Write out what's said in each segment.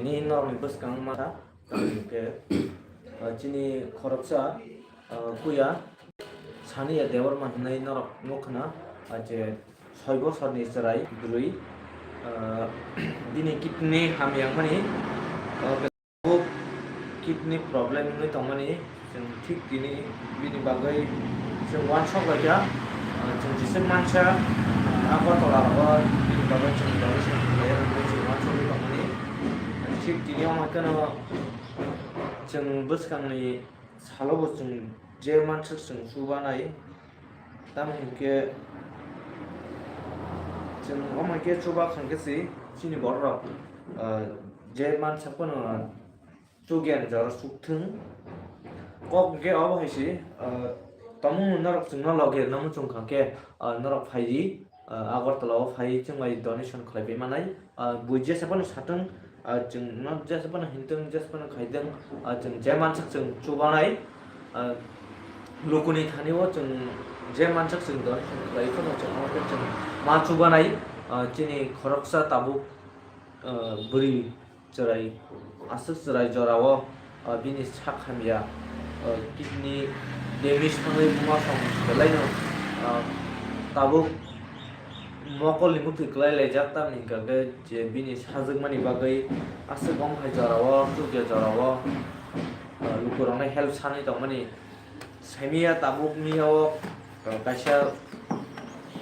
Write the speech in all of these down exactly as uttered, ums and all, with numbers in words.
Norokni bwskang ma kha, tamo hwnkhe, ah, chini khoroksa, ah, kuya Saniya Debbarma hinwi norok nukha na, ah, je soi bosorni chwrai bwrwi, ah, bini kidney hamya wngmani, ah, kidney problem wngwi tongmani, chwng thik tini bini bagwi chwng uansuk bai kha, ah, chwng jeswk mansa, ah, Agartala rogo bini bagwi chwng donation khlaiya hwnwi chwng uansugwi tongmani. Thik tini omo haikhe no chwng bwskangni salo bo chwng je mansa chwng chubanai, tamo hinkhe chwng omo hinkhe chuba khankhe se chini bororok, ah, je mansa phano chukya ni jora chukthwng. Kok hwnkhe obo hai se, ah, tamo norok chwngno loge rwna muchung kha khe, ah, norok phai di, ah, Agartala o phai chwng bai donation khlai pai manai. Ah, bui jesa phano satung, ah, chwngno jesa phano hintung, jesa phano khaidung, ah, chwng je mansak chwng chubanai, ah, lukuni thani o chwng je mansak chwng donation khlai phano chwng omo khe chwng ma chubanai, ah, chini khoroksa tabuk, ah, bwrwi chwrai, aswk chwrai jorao, ah, bini sak hamya, ah, kidney damage thangwi buma song belaino, ah, tabuk mokolni muktwi kwlai laijak, tamni hwnkha khe je bini sajwkmani bagwi aswk wng hai jorao, chukya jorao, ah, lukurokno help sanwi tongmani. Saimia tabuk miyao, ah, kaisa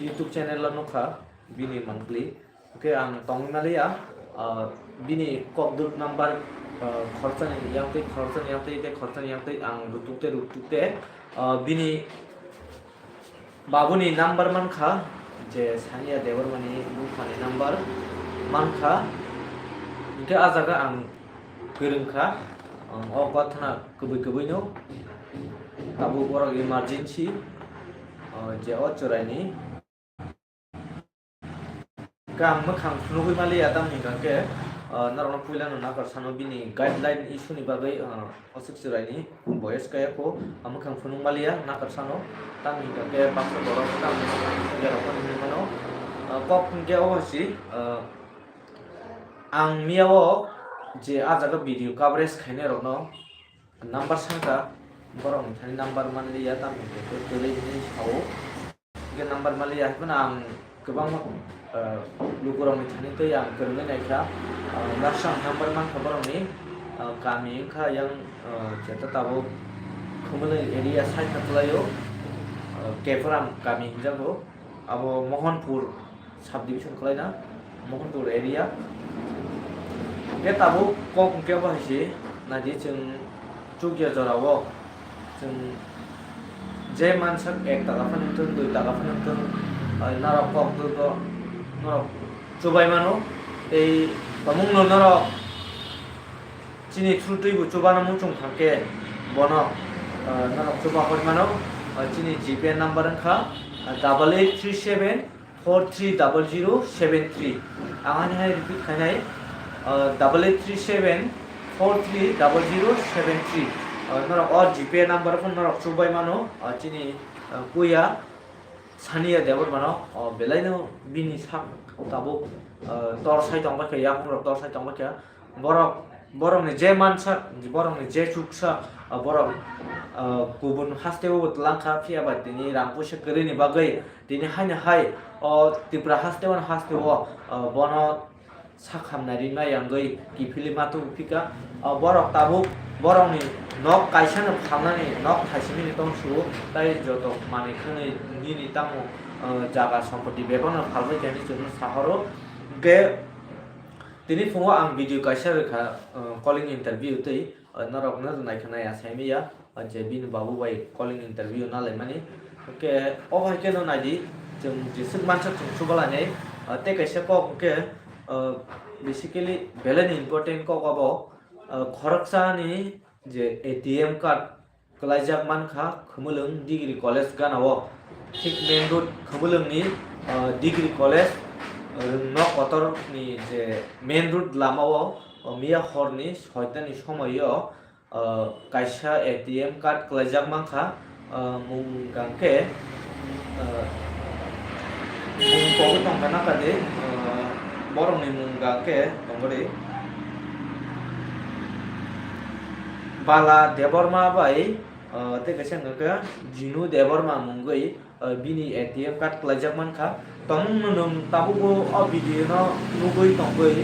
YouTube channel o nukha bini monthly. Hwnkhe ang tongwi maliya, ah, bini kokdwk number, ah, khoroksa ni yang twi, khoroksa ni yang twi, tei khoroksa ni yang twi ang rutuk tei rutuk tei, ah, bini babuni number mankha, je Saniya Debbarmani buphani number mankha. Hwnkhe ah jaga ang kwrwngkha, ang o kothana kwbwi kwbwino tabuk borok emergency, ah, je o chwraini Khe ang mwkhang phunugwi maliya, tamni hwnkha khe, ah, norokno puilano nakar sano bini guideline issue ni bagwi, ah, aswk chwraini boyes kaya kho, ang mwkhang phunuk maliya nakar sano, tamni hwnkha khe baksa borok tamni yarokno hinwi mano. Ah, kok hwnkhe obo hai se, ah, ang miyao je ah jaga video coverage khainai rokno number sangkha, borokni thani number manliya, tamni hwnkhe kwrwi hinwi sao. Hwnkhe number maliya, haiphano ang kwbangma, ah, lukurokni thani tei ang kwrwngwi naikha. Ah, baksa ang number mankha borokni, ah, kami wngkha yang, ah, jeta tabuk Khumulwng area side no kwlaio, ah, Kephram kami hinjago. Abo Mohanpur subdivision kwlaina, Mohanpur area. Hwnkhe tabuk kok hwnkhe bo hai se, naidi chwng chukya jorao. Chwng je mansak ek taka phano wngthung, dui taka phano wngthung, ah, norok kok dwgo, norok chubai mano. Tei tomungno norok chini through twibo chubana muchung thangkhe bono, ah, norok chuba hor mano. Ah, chini G P number wngkha, ah, double eight three seven four three double zero seven three. Ang ani hai repeat khainai, ah, double eight three seven four three double zero seven three. Ah, norok o G P number phone norok chubai mano, ah, chini, ah, kuya Saniya Debbarmano, ah, belaino bini sak tabuk, ah, tor sai tongbaikha, yakungrok tor sai tongbaikha. Borok, borokni je mansak, borokni je chuksa, ah, borok, ah, kubun hasteo bo twlangkha, phiya ba tini rang puisa kwrwini bagwi tini haino hai o Tripura hasteo hasteo, ah, bono sak hamnai rinai yangwi kiphilwi ma tubu phika. Ah, borok tabuk borokni nok kaisano phalnani nok thaisimini tongsu, tai joto manwi khwnwi nini tamo, ah, jaga sompoti bebakno phalbai khe hinwi chwngno sahoro. Hwnkhe Tini phungo ang video kaisa rwkha, uh, calling interview tei, uh, norokno naikha nai asaimaya, uh, je bini babu bai calling interview nalaimani. Hwnkhe o hai kheno naidi, chwng jeswk mansa chwng chubalainai, uh, tei kaisa kok hwnkhe, uh, basically belai ni important kok abo, uh, khoroksa ni je A T M card kwlaijak mankha Khumulwng Degree College ganao. Thik main road Khumulwngni, ah, Degree College, ah, nok kotorni je main road lamao, ah, miya horni soitani somoio, ah, kaisa A T M card kwlaijak mankha, ah, mung hwnkha khe, ah, mung kok tongkha na kade, ah, borokni mung hwnkha khe tongkha de. Bala Debbarma bai, ah, tei kaisa hwnkha khe Jinu Debbarma mungwi, ah, bini A T M card kwlaijak mankha. Tongmungno nwng tabukbo o video no nugwi tongwi,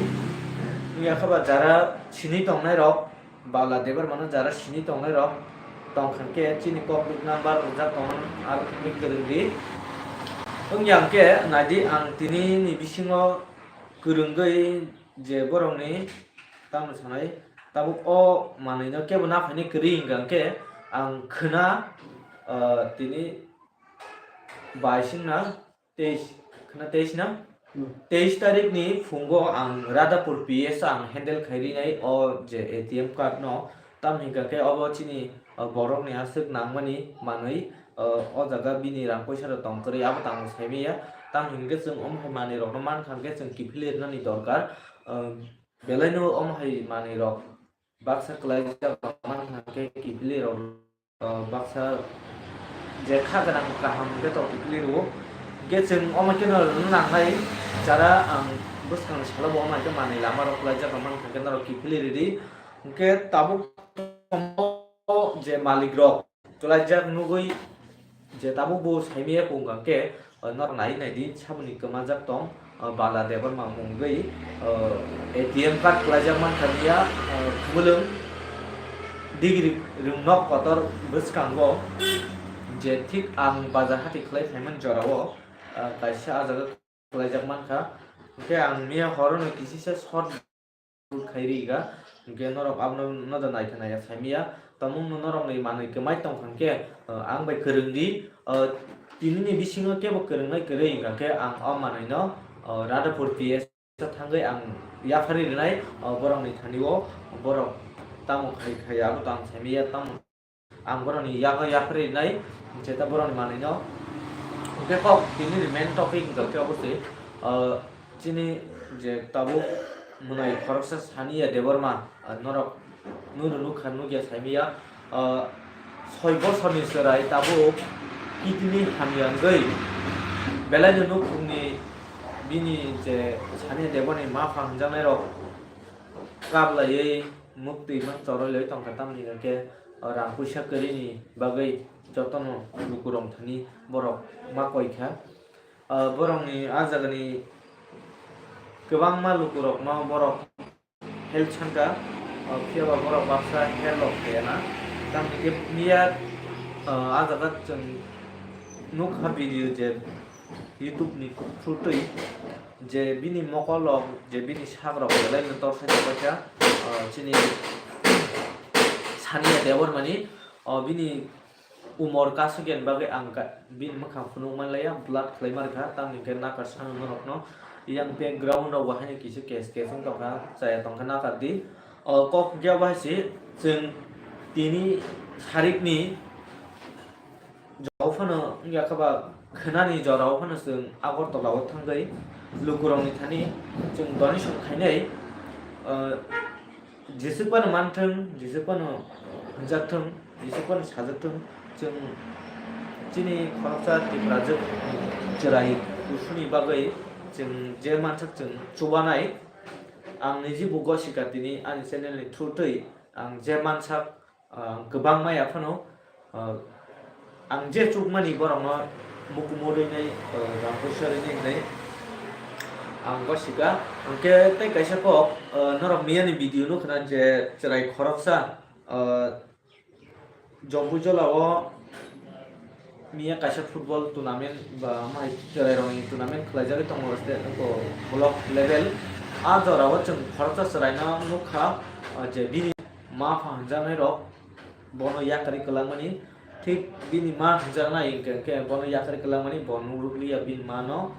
wngya khe ba jara sini tongnai rok, Bala Debbarma no jara sini tongnai rok tongkha khe chini kok number rijak tongmani aro thangwi kwrwng di. Wngya hwnkhe naidi ang tini ni bisingo kwrwngwi je borokni tamo sanai tabuk o manwi no kebo naphaini kwrwi hwnkha hwnkhe ang khwna, ah, tini baising na teis, khwna teis na? Hmm. Teis tarik ni phungo ang Radhapur P S ang handle khai rinai o je A T M card no. Tamo hwnkha khe obo chini, uh, borok ni aswk nangmani manwi, uh, o jaga bini rang poisa rok tong kwrwi abo tamo saimaya. Tamo hwnkhe chwng omo hai manwi rok no mankha hwnkhe chwng kiphilwi rwnani dorkar. Uh, belai no omo hai manwi rok baksa kwlaijak rok mankha hwnkhe kiphilwi rok. Uh, baksa je kha gwnang kaham khe tok kiphilwi rwo. Hwnkhe chwng omo kheno rwna nangnai, jara ang bwskangni salo bo omo hai khe manwi lama rok kwlaijak rok mankha hwnkhe norok kiphilwi ridi. Hwnkhe tabuk je malik rok kwlaijak nugwi je tabuk bo saimaya kung kha khe, uh, norok nai nai di, saboni kwmajak tong, uh, Bala Debbarma mungwi, uh, A T M card kwlaijak mankha miya, uh, Khumulwng Digiri Rwngnok kotor bwskango je thik ang bazar hati khlai phaimani jorao, uh, kaisa ah jaga kwlaijak mankha. Hwnkhe ang miya horono kisisa short khai ri ga, hwnkhe norok abono noda naikha naikha saimaya. Tamungno norokni manwi kwmai tongkha hwnkhe, uh, ang bai kwrwng di, uh, tinini bisingo kebo kwrwngnai kwrwi hwnkha khe ang o manwino, uh, Radhapur P S thangwi ang yapharwi rwnai, uh, borokni thani o borok tamo khai khai abo tamo saimaya tamo. Ang borokni yago yapharwi rinai, jeta borokni manwino. Hwnkhe kok tini ni main topic hwnkha khe obosoi, ah, chini je tabuk mwnai khoroksa Saniya Debbarma, ah, norok nunu nukha nukya saimaya, ah, soi bosorni chwrai tabuk kidney hamya wngwi belai no nukhungni bini je Saniya Debbarmani mapha hwnjaknai rok kaplaiwi muktwi ma choroi laiwi tongkha, tamni hwnkhe, o, rang puisa kwrwini bagwi jotono lukurok thani borok ma koikha. O, borokni ah jagani kwbangma lukurokno borok help sankha, o, phiyaba borok baksa help rok khaiyana. Tamni hwnkhe miya, o, ah jaga chwng nukha video je YouTube ni through twi je bini mokol rok, je bini sak rok belai no tor sai tongbaikha, ah, chini Saniya Debbarmani, ah, bini umor kasugya ni bagwi ang ka-, bini mwkhang phunuk manlaiya, blood khlai markha, tamni hwnkhe nakar sano norokno. Yang background rok bo haino kisa kes kes wng tongkha, chaya tongkha nakar di. O kok hwnkhe abo hai se chwng tini sarikni jorao phano wngya khe ba khwnani jorao phano chwng Agartala o thangwi lukurokni thani chwng donation khainai, ah, jeswk phano manthwng, jeswk phano hwnjakthwng, jeswk phano sajakthwng, chwng chini khoroksa Tiprajwk chwrai kusuni bagwi chwng je mansak chwng chubanai. Ang niji bo gosika tini ani channel ni through twi ang je mansak, ah, kwbangma ya phano, ah, ang je chukmani borokno mukumu rwinai, ah, rang puisa rwinai hinwi ang gosika. Hwnkhe tei kaisa kok, ah, norok miyani video nukha na je chwrai khoroksa, ah, Jompuijola o miya kaisa football tournament ba mai chwrairokni tournament khlaijagwi tongo state block level. A jorao chwng khoroksa chwraino nukha, ah, je bini ma pha hwnjaknairok bono yakarwi kwlangmani. Thik bini ma hwnjaknai hwnkhe, hwnkhe bono yakarwi kwlangmani bo nukrukliya bini mano.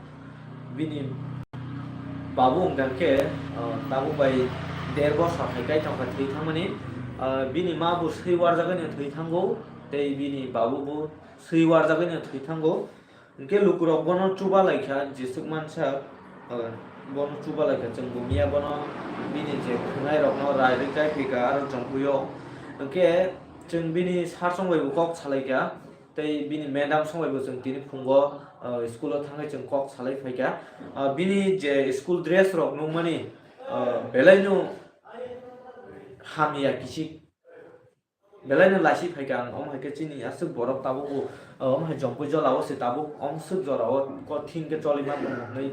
Bini babu hwnkha khe, ah, tabuk bai der bosor hai kai tongkha thwi thangmani. Ah, bini ma bo swi warjagwino thwi thango, tei bini babu bo swi warjagwino thwi thango. Hwnkhe lukurok bono chuba laikha, jeswk mansa, ah, bono chuba laikha, chwng bo miya bono bini je khwnairokno rai rwkha, phika aro chongphuio. Hwnkhe chwng bini sir song bai bo kok salaikha. Tei bini madam song bai bo chwng tini phungo, ah, school o thangwi chwng kok salai phaikha. Ah, bini je school dress rok nukmani, ah, belai no hamya kichik. Belai no laisi phaikha ang, omo hai khe chini aswk borok tabuk bo, uh, omo hai Jompui Jola o se tabuk omo swk jora o kothin khe choli ma tongo hinwi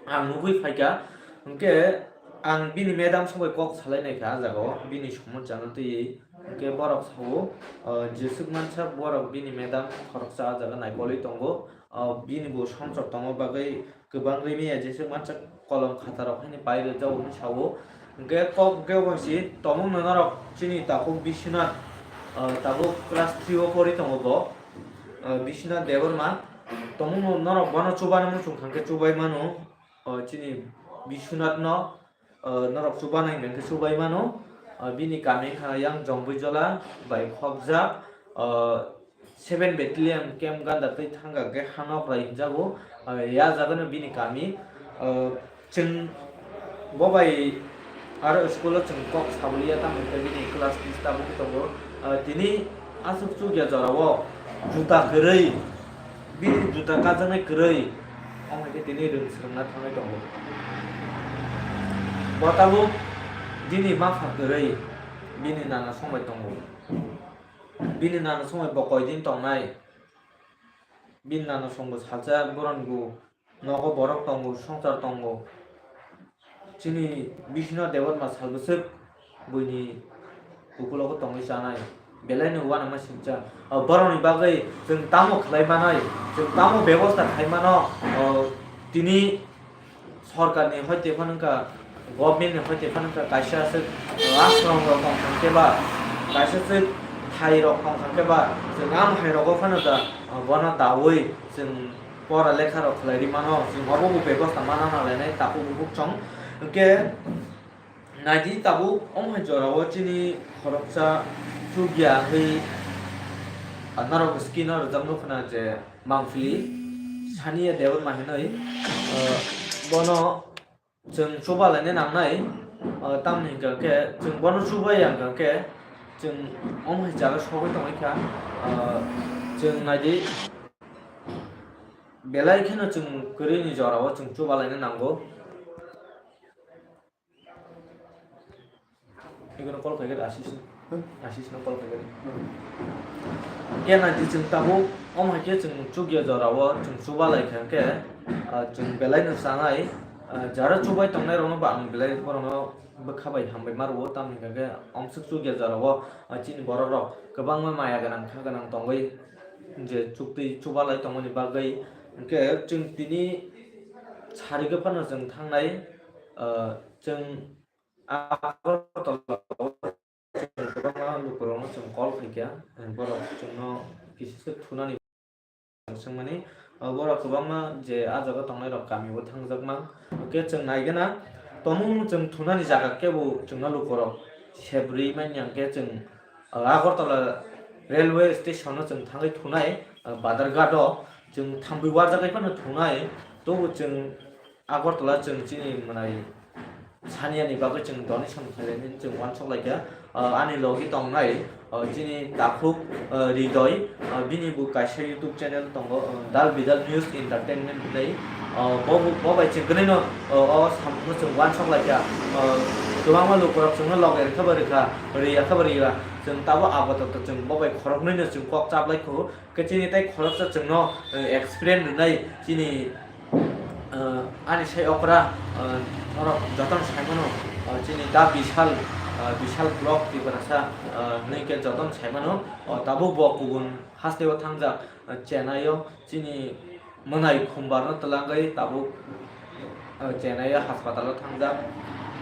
ang nugwi phaikha. Hinkhe ang bini madam songbai kok salai naikha ah jaga o, bini somosa no twiwi. Hinkhe borok sao, uh, jeswk mansa borok bini madam khoroksa ah jaga naikolwi tongo, uh, bini bo somsok tongma bagwi kwbang rimi ya jeswk mansa kolom khata rok haino pai rwjago hinwi sao. Hinkhe kok khe omo hai se tongmung no norok chini takhuk Biswanath, ah, tabuk class three o pori tongo bo, ah, Biswanath Debbarma. Tongmung no norok bono chubana muchung kha khe chubai mano, ah, chini Biswanath no, ah, norok chubana hingkha khe chubai mano. Ah, bini kami wngkha yang Jombui Jola bai khopjak, ah, Seven Battalion camp ganda twi thangkha khe Hanokrai hinjago, ah, ya jagano bini kami. Ah, chwng bo bai aro school o chwng kok sabuliya, tamo hwnkhe bini class twi tabuk tongo. Ah, tini aswk chukya jorao juta kwrwi, bini juta kajaknai kwrwi, omo hai khe tini rwng swrwngna thangwi tongo. Bo tabuk bini mapha kwrwi, bini nana songbai tongo. Bini nana songbai bo koidin tongnai? Bini nana songbo salsa, boroni bo nogo borok tongo, songsar tongo. Chini Biswanath Debbarma salbwswk buini ukulogo tongwi chanai. Belaino uanama singcha. O borokni bagwi chwng tamo khlai manai, chwng tamo bebosta khai mano, o tini sorkarni hoite phano wngkha, government ni hoite phano wngkha, kaisa aswk ashram rok tong thang khe ba, kaisa aswk thai rok tong thang khe ba, chwng am hai rogo phano da, bono daui chwng pora lekha rok khlai ri mano, chwng obo bo bebosta mana na lainai takhuk bukhuk chwng. Hwnkhe naidi tabuk omo hai jora o chini khoroksa chukya hwi, ah, norok screen o rijak nukho na je, Mangpili, Sania Debbarma hinwi, ah, bono chwng chuba laina nangnai, ah, tamni hwnkha khe chwng bono chubai ya hwnkha khe chwng omo hai jaga sogwi tongwi kha, ah, chwng naidi belai kheno chwng kwrwini jorao chwng chuba laina nango. Ikono call khaikhe Ashish no. Hmm? Ashish no call khaikhe. Hmm. Kena di chwng tabuk, omo hai khe chwng chukya jorao chwng chuba lai kha khe, ah, chwng belai no chanai, ah, jara chubai tongnai rokno ba ang belai borokno bwkha bai hambai ma rwo, tamni hwnkha khe omswk chukya jorao, ah, chini borok rok kwbangma maya gwnang kha gwnang tongwi je chuktwi chuba lai tongmani bagwi. Hwnkhe chwng tini sarigwi phano chwng thangnai, ah, chwng Agartala o chwng kwbangma lukurokno chwng call khaikha, borok chwngno kisa se thunani swngmani, borok kwbangma je ah jaga tongnai rok kami o thangjak mang. Hwnkhe chwng naigena tomung chwng thunani jaga kebo chwngno lukurok sebrwi manya hwnkhe chwng Agartala railway station o chwng thangwi thunai, Badharghat o chwng thambwi warjagwi phano thunai, tobo chwng Agartala chwng chini mwnai Saniani bagwi chwng donation khlainani chwng uansuk laikha. Ah, ani logi tongnai, ah, chini takhuk, ah, Ridoi, ah, bini bo kaisa YouTube channel tongo, ah, Dal Bidal News Entertainment hinwi. Ah, bo, bo, bo bai chwng kwrwino, ah, o samungno chwng uansuk laikha. Ah, kwbangma lukurok chwngno loge rwkha ba rwkha, rwya khe ba rwya. Chwng tabuk apatot chwng bo bai khoroknwino chwng kok chaplai kho. Khe chini tei khoroksa chwngno, eh, experience rwnai chini, eh, ani sai okra, eh, norok jotono sai mano, eh, chini da Bishal, eh, Bishal Block Tiprasa, eh, hinwi khe jotono sai mano. O tabuk bo kubun hasteo thangjak, eh, Chennai o chini mwnai khumbar no twlangwi tabuk, eh, Chennai o hospital o thangjak.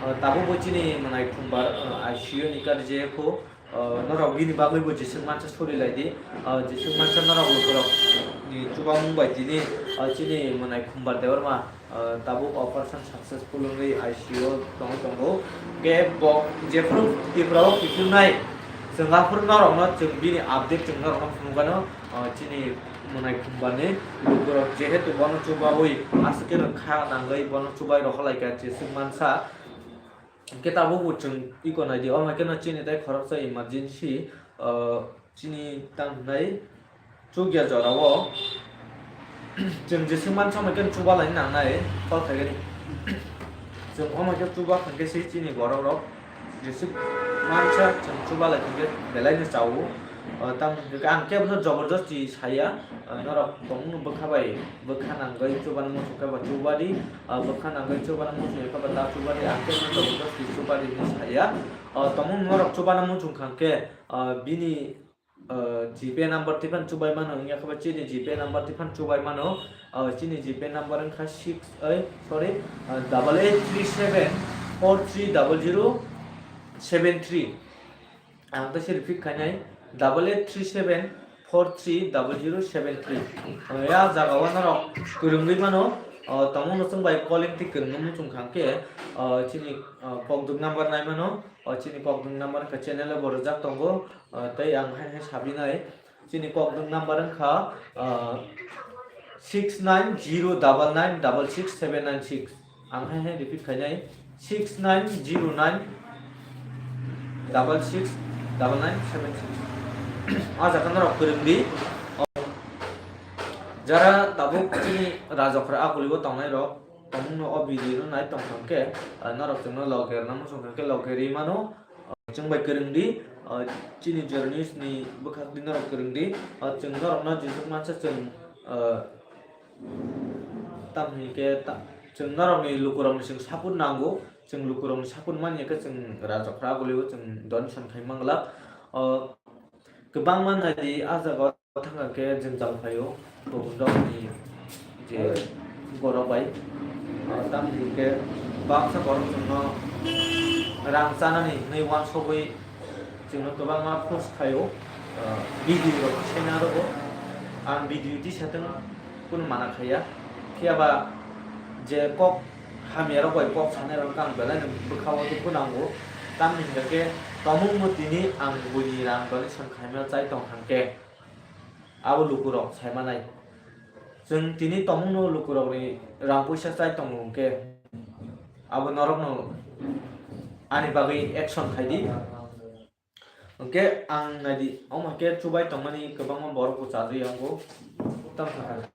Eh, tabuk bo chini mwnai khumbar, eh, I C U ni karje kho. Ah, norok bini bagwi bo jeswk mansa sori lai di. Ah, jeswk mansa norok lukurok ni chubamung bai tini, ah, chini mwnai Khumbar Debbarma, ah, tabuk operation successful wngwi I C U o tongwi tongo. Hwnkhe bo jephru Tripura o kiphilnai, chwng aphuru norokno chwng bini update chwng norokno phunukgano, ah, chini mwnai Khumbar ni lukurok jehetu bono chubawi aswk kheno kha nangwi bono chubai rohorlaikha jeswk mansa. Hwnkhe tabuk bo chwng iko nai di, omo khe no chini tei khoroksa emergency, ah, chini tang hwnai chukya jora o chwng jeswk mansa omo khe chuba lai nangnai, kol khaigani. Chwng omo khe chuba hwnkhe se chini borok rok Jesuk mansa chwng chubalai hwnkhe belaino chao. O, tamni hwnkhe ang kebono joborjosti saya. O, norok tongmungno bwkha bai bwkha nangwi chubana muchung khe ba chubadi. O, bwkha nangwi chubana muchung khe ba ta chubadi. Ang kebono joborjosti chubadi hinwi saya. O, tongmung norok chubana muchung kha hwnkhe, o, bini, o, GPay number twi phano chubai mano, wngya khe ba chini GPay number twi phano chubai mano. O, chini GPay number wngkha six, oi, sorry, o, double eight three seven four three double zero seven three. Ang tei se repeat khainai, double eight three seven four three double zero seven three. O, ya jaga o norok kwrwngwi mano, o, tongmungno chwng bai calling tei kwrwngno muchung kha hwnkhe, o, chini, o, kokduk number nai mano. O, chini kokduk number wngkha channel o bo rwjak tongo. O, tei ang hai hai sabinai, chini kokduk number wngkha, o, six nine zero double nine double six seven nine six. Ang hai hai repeat khainai, six nine zero nine double six double nine seven six. O jaga norok kwrwngdi. O, jara tabuk chini Rajokra Akuli o tongnai rok, tongmungno o video no nai tong thang khe, o, norok chwngno logerna muchung thang khe logerwi mano. O, chwng bai kwrwngdi, o, chini journeys ni bwkhak di norok kwrwngdi. O, chwng norokno jesuk mansa chwng, o, Tamni hwnkhe ta-, chwng norokni lukurokni chwng support nango, chwng lukurokni support manya khe chwng Rajokra Akuli o chwng donation khai mangla. O, kwbangma naidi ah jaga o thangkha khe jwngjal phaio, kubun rokni je borok bai. O, tamni hwnkhe baksa borok chwngno rang chanani hwnwi uansugwi chwngno kwbangma force khaio, o, video rok sena rwgo. Ang video tisa thwng, kunu mana khaiya. Phiya ba je kok hamya rok bai kok sanai rok ang belai no bwkha o tei phunango. Tamni hwnkha khe tomung bo tini ang buini rang donation khaima chai tong thang khe abo luku rok sai manai. Chwng tini tomung no luku rok ni rang puisa chai tongo hwnkhe abo norok no ani bagwi action khai di. Hwnkhe ang naidi, omo hai khe chubai tongmani kwbangma borok bo chajagwi tongo. Tamo sakha.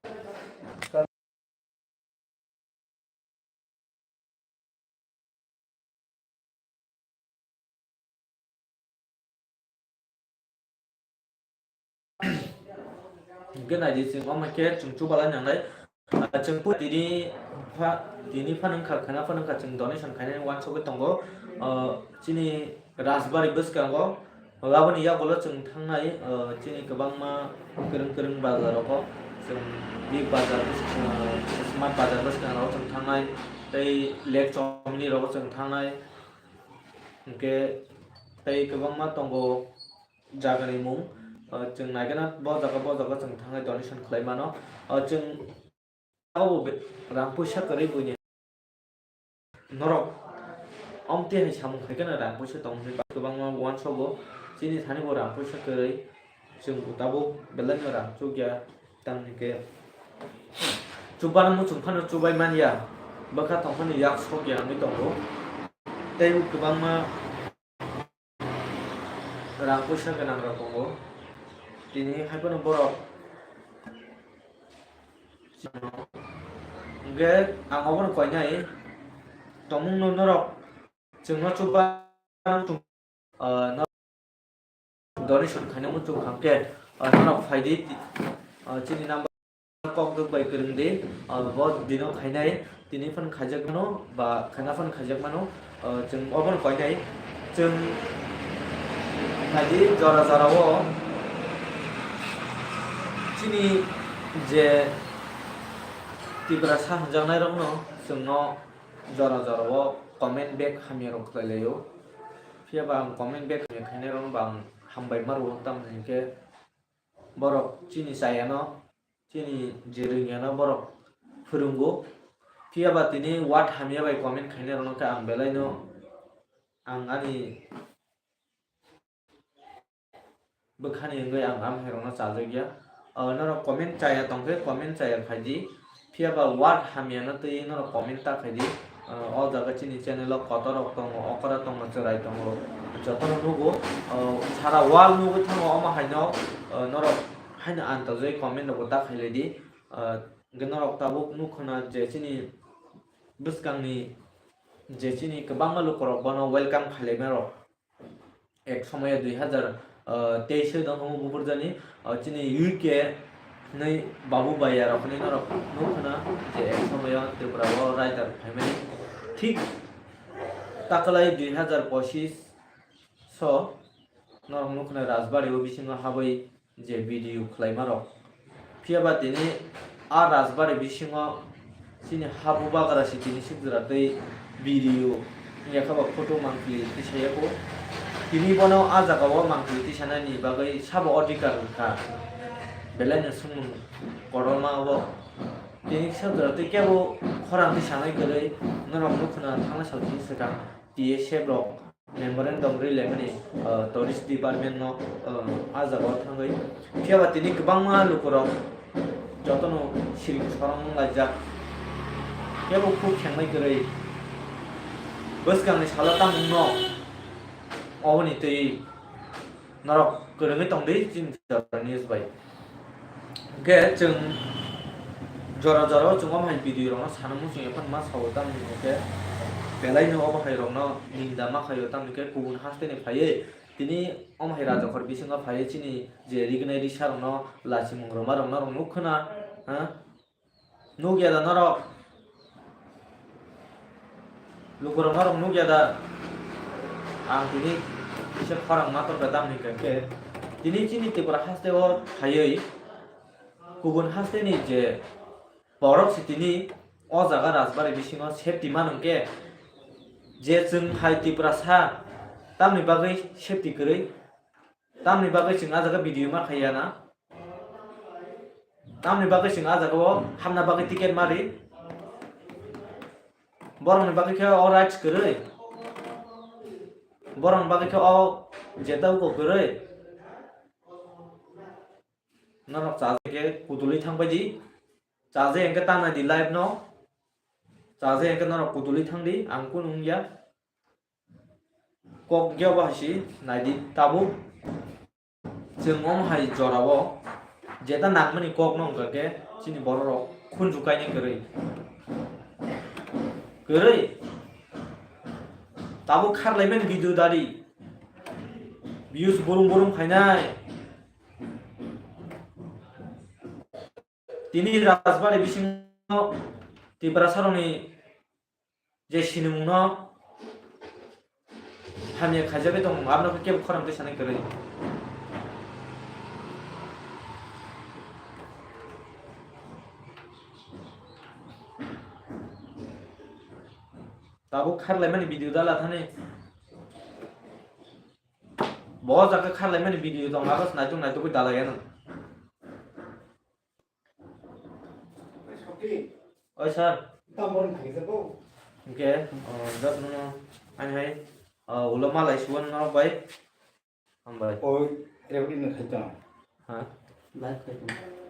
Hwnkhe naidi, chwng omo hai khe chwng chubalai nangnai. Ah, chwng phu tini pha, tini phano wngkha, khana phano wngkha, chwng donation khainani uansugwi tongo. Ah, chini Rajbari bwskango, aboni yagulo chwng thangnai, ah, chini kwbangma kwrwng kwrwng bazar rogo, chwng Big Bazar bwskango, Smart Bazar bwskango chwng thangnai, tei Lake Chomni rogo chwng thangnai. Hwnkhe tei kwbangma tongo. Jagani mung, ah, chwng naikhe na bo jaga, bo jaga chwng thangwi donation khlai mano. Ah, chwng abo be-, rang puisa kwrwi buini norok omtwi hai samung khai kheno rang puisa tong hwnwi kwbangma uansogo. Chini thani bo rang puisa kwrwi, chwng bo tabuk belai no rang chukya. Tamni khe chubana muchung phano chubai manya, bwkha tong phano yak sokya wngwi tongo. Tei kwbangma rang puisa gwnang rok tongo. Tini hai phano borok hwnkhe ang obono koinai tongmungno norok chwngno chuba, ah, no donation khaina muchung kha hwnkhe, ah, norok phaidi, ah, chini number. Kokduk bai kwrwng di, ah, bo dino khainai, tini phano khaijak mano, ba khaina phano khaijak mano, ah, chwng obono koinai. Chwng naidi jora jora o chini je Tiprasa hwnjaknai rokno chwngno jora jora o comment back hamya rok khlai laio. Phiya ba ang comment back hamya khainai rokno bo ang hambai ma rwo, tamni hwnkhe borok chini chayano, chini je rwngya no borok phwrwngo. Phiya ba tini word hamya bai comment khainai rokno khe ang belai no, ang ani bwkhani wngwi ang amhai rokno chajak ya. Ah, norok comment chaya tong khe comment chaya khai di. Phiya ba word hamya no twi norok comment ta khai di. Ah, o jaga chini channel o kotor rok tongo, okra tongo, chwrai tongo, jotono nugo. Ah, sara wall nugwi thango, omo hai no, ah, norok haino antajwi comment rok bo ta khai lai di. Ah, hwnkhe norok tabuk nukha na je chini bwskangni je chini kwbangma lukurok bono welcome khailaimarok. Ek somoyo dui hazar teis o dongkhamu buphurjani, o chini U K ni Babu Baiya rokni norok nukkhna je ek somoyo Tripura o raidar phaimani. Thik takalai dui hazar pochis so norok nukkhna Rajbari o bisingo habwi je video khlaimarok. Phiya ba tini a Rajbari bisingo chini habu bagra si tini sikjwra tei video wngya kha ba photo mangpili tisaya kho. Tini bono a jaga o mangpili tisanani bagwi sabo odhikar wngkha. Belai no swngmung kotorma obo. Tini sikjwra tei kebo khorang tisanai kwrwi norok nukkhna thangna sal tini swkang T S F rok memorandum rwi laimani, ah, tourist department no, ah, ah jaga o thangwi. Phiya ba tini kwbangma lukurok jotono siring sorong wnglaijak. Kebo khuk khengnai kwrwi bwskangni salo tamo wngno oboni twi norok kwrwngwi tongdi chini Jora News bai. Hwnkhe chwng jora jora o chwng omo hai video rokno sana muchung ya phano ma sao, tamni hwnkhe belai no obo hai rokno ninda ma khaio, tamni hwnkhe kubun haste ni phaiwi tini omo hai rajakhor bisingo phaiwi chini je rignai risa rokno lachimung rwma rokno norok nukkhwna, ha? Nukya da norok? Lukurok norok nukya da? Ang tini kisa khorang ma torkha, tamni hwnkhe tini chini Tripura haste o phaiwi kubun haste ni je borok si tini o jaga Rajbari bisingo safety man hwnkhe je chwng hai Tiprasa tamni bagwi safety kwrwi? Tamni bagwi chwng ah jaga video ma khaiya na? Tamni bagwi chwng ah jaga o hamna bagwi ticket ma ri? Borokni bagwi khe o rights kwrwi? Borokni bagwi khe o jeta uko kwrwi? Norok chaje khe kudulwi thang bai di. Chaje hwnkhe ta nai di live no. Chaje hwnkhe norok kudulwi thang di, ang kunu wngya. Kok geo bahai si nai di tabuk. Chwng omo hai jora o jeta nangmani kok no wngkha khe chini borok rok khunju kainai kwrwi. Kwrwi. Tabuk kharlaimani video dari. Views burum burum khainai. Tini Rajbari bisingo Tiprasa rokni je sinimungno hamya khaijagwi tongmung, abono khe kebo khorang twi sanai kwrwi. Tabuk kharlaimani video dala thani. Bo jaga kharlaimani video tong, abas naituk naituk dalai ano. Oi sir. Hwnkhe, oh, jat no, ani hai, oh, ulo malai suwan no bai. Hambai. Oi, recording no khai tong. Ha? Live khai tong.